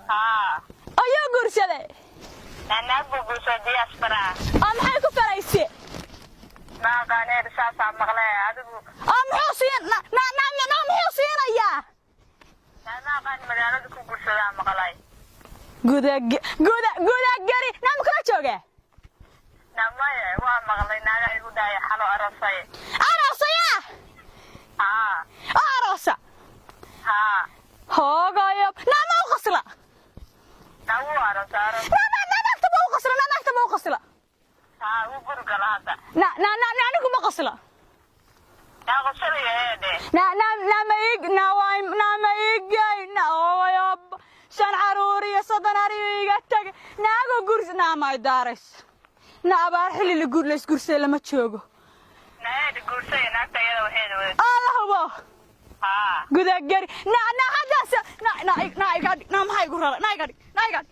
Haa. Ayuu guursaday? Naa naag buu guursaday diaspora. Oo maxay ku falayse? Ma aqaaneed, saasaa maqlay adigu. Oo muxuu siin na na na na muxuu siinayaa? Naa ma aqaan, magaalada ku guursadaa maqlay. Guda guda gudagari, naa ma kula joogaa? Naa maye, waa maqlay, naaga igu dhaaya xalo arosay. Aroosayaa? Haa. Oo aroosa? Haa. Hoogayo, naa ma u qasla? Naa wuu arosa aros. Na na na naagta ma u qasla? Na naagta ma u qasla? Haa, wuu guriga hadda. Na na na na anigu ma qasla. Naa qosalaya eedhe. Na na na ma ig na waay na ma igay na hoogayo, shan caruur iyo 30 ariyo iga tagay, naago gurs naa may daarays na abaar xilli la gur la isgursay lama joogo. Naa eedhe, guursaya naagta iyada waxeeda wada. Oo la hubo? Haa. Gudagari, na na haddaas na na na iga dhig, na maxaa igu rara, na iga dhig, na iga dhig.